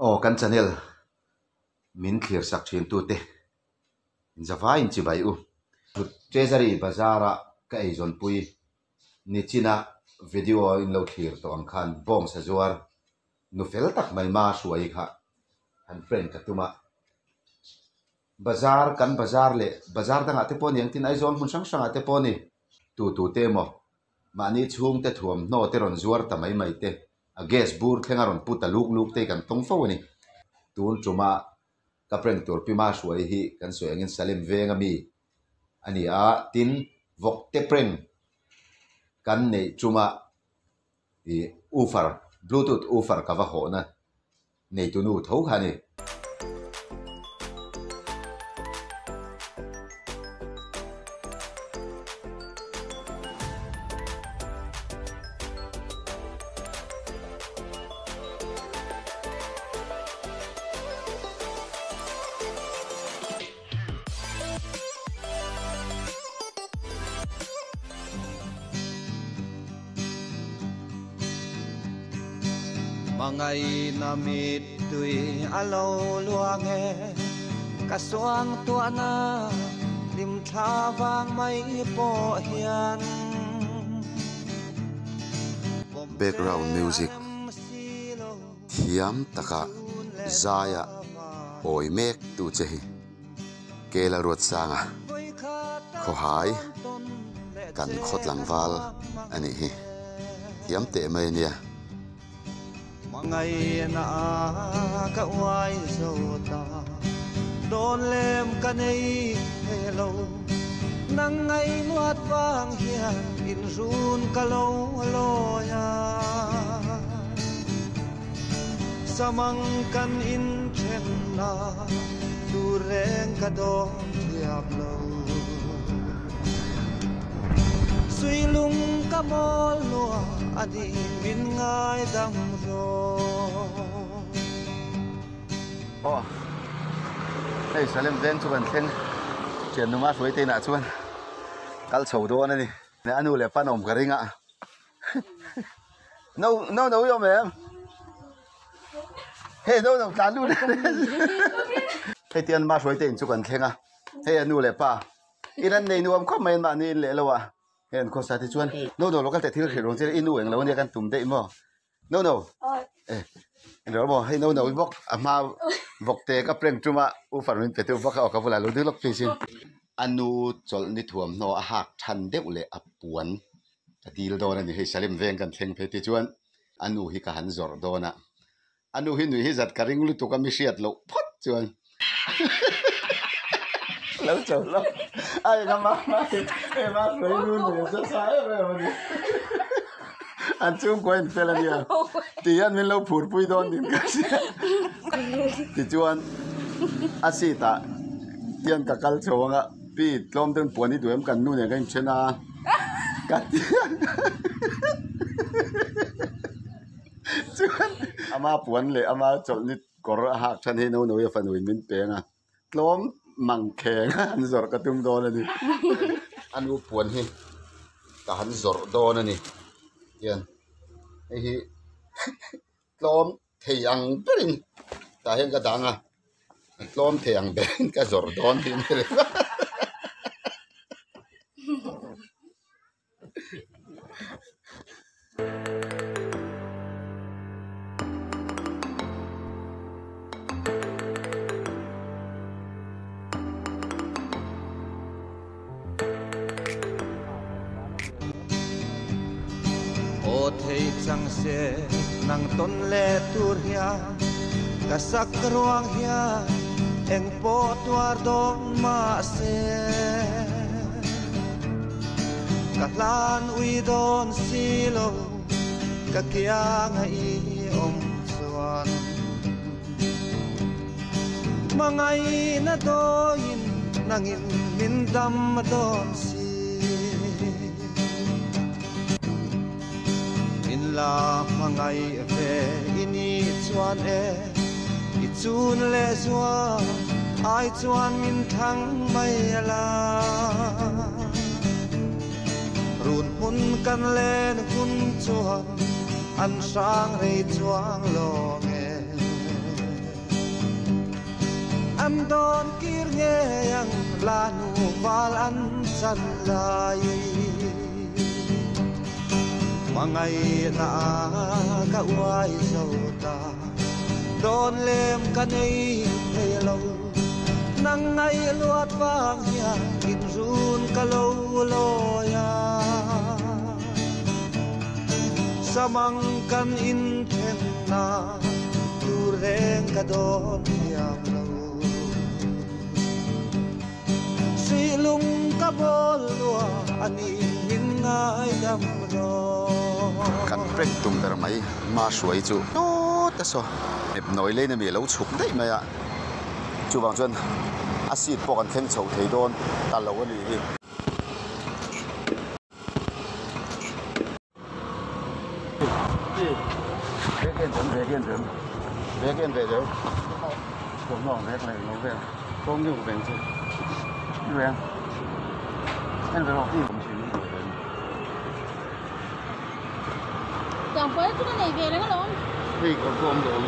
Aw kan channel min thlir sak thin tute zavaiin chibai u. Treasury Bazar a ka eizawnpui nichina video in lo thlir tawh ang khan bawng sazuar nu fel tak mai ma hruai kha han prank ka tum a. Bazar kan bazar leh bazar dangah te pawh ni ang tin Aizawl hmun hrang hrangah te pawh ni tu tu te emaw mahni chhungte thuamhnaw te rawn zuar ta mai mai te a gas bur thleng a rawn pu ta luk luk te hi kan tawng fo a ni. Tun tuma ka prank tur Pima hruai hi kan sawi angin Salem veng ami a ni a, tin vawkte prank kan neih tuma ih woofer bluetooth woofer ka va hawhna neitu nu tho kha a ni. Hmangaihna mittui a lo luang e, ka suangtuahna hlimthla vang mai pawh hian. Background music thiam taka zaia awi mek tu che hi Kela Ruatsanga khawhai kan khaw tlangval a nih hi thiam teh mai a nia. Hmangaihna ka uai zo ta dawn lem ka nei thei lo nang ngaihluat vang hian inrun ka lo lawi a. Samang kan inthen a, tur reng ka dawn thiam lo. Suilung ka mawl lua a ni min ngaidam rawh. Aw hei Salem veng chu kan thleng thian numa hruai te inah chuan kal chho dawn a ni. A nu leh pa an awm ka ring a. No no no i awm em hei no no tlan lut hei tian ma hruai te in chu kan thleng a hei a nu leh pa in an nei nuam khawp mai an mahni in leh lo a hei an khawsa te chuan no no lo kal teh thil hrih rawn che i nu eng lo ania kan tum daih maw no no eh eng maw hei no no i bawk a hma vawk te ka prank tum a u far min pe tu vak a aw ka bulah lo ding lawk phei sin a nu chawlh ni thuamhnaw a hak than deuh leh a puan Ka dil dawn a ni hei Salim veng kan thleng phei tichuan a nu hi ka han zawrh dawn a, a nu hi nui hi zat ka ring lutuk a mi hriat loh phawt chuan lo cho lo a eng a mah mah hi hei mah hruai nu nei a sa em em a ni an chhungkua in fel a nia ti hian min lo phur pui dawn nin ka hria tichuan a seat ah hian ka kal chho ang a. Pi tlawm ten puan i duh em kan nu nen ka inthen a ka ti a chuan ama puan leh ama chawlhni kawr a hak than hi no no i a fanu in min peng a tlawm mang kheng a an zawrh ka tum dawn a ni a nu puan hi ka han zawrh dawn a ni hian hei hi tlawm thei ang berin tah hian ka dang a tlawm thei ang berin ka zawrh dawn tih a ni reng a Aw thei chang se nang tawn leh tur hian ka sak ruang hian eng pawh tuar dawn mahse ka hlan ui dawn si lo ka kianga i awm chuan. Hmangaihna dawiin nangin min dam a dawn si. Min la hmangaih ve i nih chuan e, i chun leh zual ai chuan min thlang mai a la. Run hmun kan len hun chuan an hrang rei chuang lawng e. Kan dawn kir nge ang lanu val an chan lai mangai na ka uai zo ta don lem ka nei thei lo nang ngai luat vang hian in run ka lo loya samang kan in then na tu reng ka don hiam lo si lung ka bol lua ani min ngai dam ro kan prek tum ber mai ma hruai chu to ta so ep noi le na mi lo chhuk dei mai a chuwang chuan a seat pawh kan thleng chho thei dawn ta lo ani hi Vek en ve deuh thawmhnaw vek leh lo vel tawng deuh veng chu veng en ve rawh Chàng phải chú cái này về đấy không? Hei có con rồi.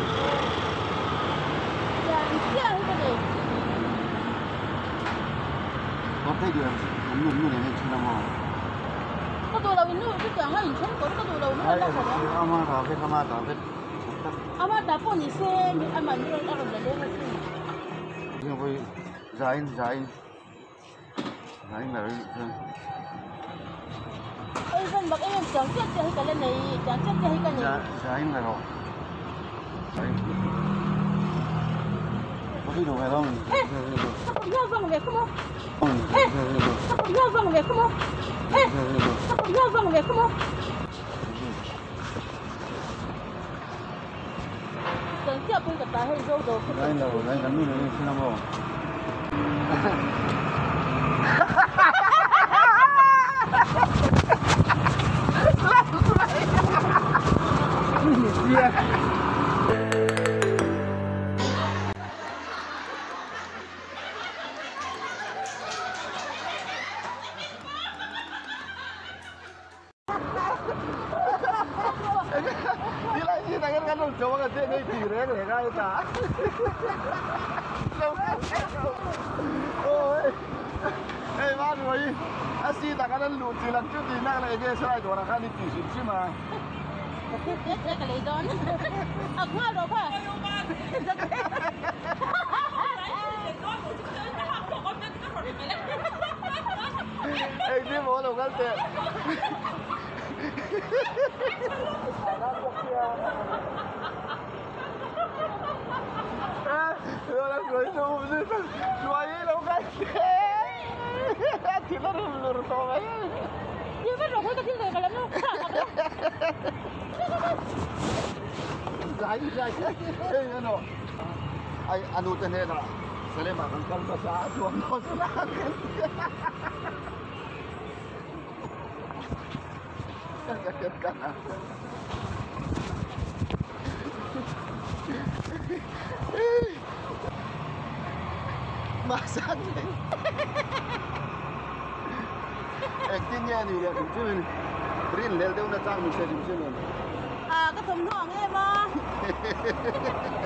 Chàng chưa cái này. Có thấy được, nụ nụ này nên chưa mà. Có đồ đâu nụ cái chàng hay không có cái đồ đâu nó đâu có. Ama ta cái ama ta cái. Ama ta po ni se ama ni ron aron le le se. Nhưng với zain zain. Zain là cái Ôi dân bạc em chẳng chết chơi cái lần này, chẳng chết chơi cái này. Zain là rồi. Có cái đồ này không? Sao vòng về không? Sao vòng về không? Sao vòng về không? Chẳng chết cũng cả ta hay dâu đồ. Zain là rồi, zain gắn nút này xin làm rồi. Đi lại gì này cái nó cho cái chuyện này thì rẻ rẻ ra cả. Ôi, ê má rồi, à xí ta cái nó lụt chỉ làm chút gì nặng lại cái sai đồ là cái đi chỉ chứ mà. Cái này đó, à qua rồi phải. Ê đi bố đâu cái tiền. Rồi rồi rồi đâu cái thì nó lừa to ấy. Nhưng mà rồi cái này cái lắm nó. Dài dài cái nó. Ai anu tên này là Salim à con con sa chuông nó sẽ là cái mà sang đấy tin nghe thì là cũng chưa rin lel đâu nó trang mình sẽ dùng chưa à cái thùng nó nghe mà Ha ha ha!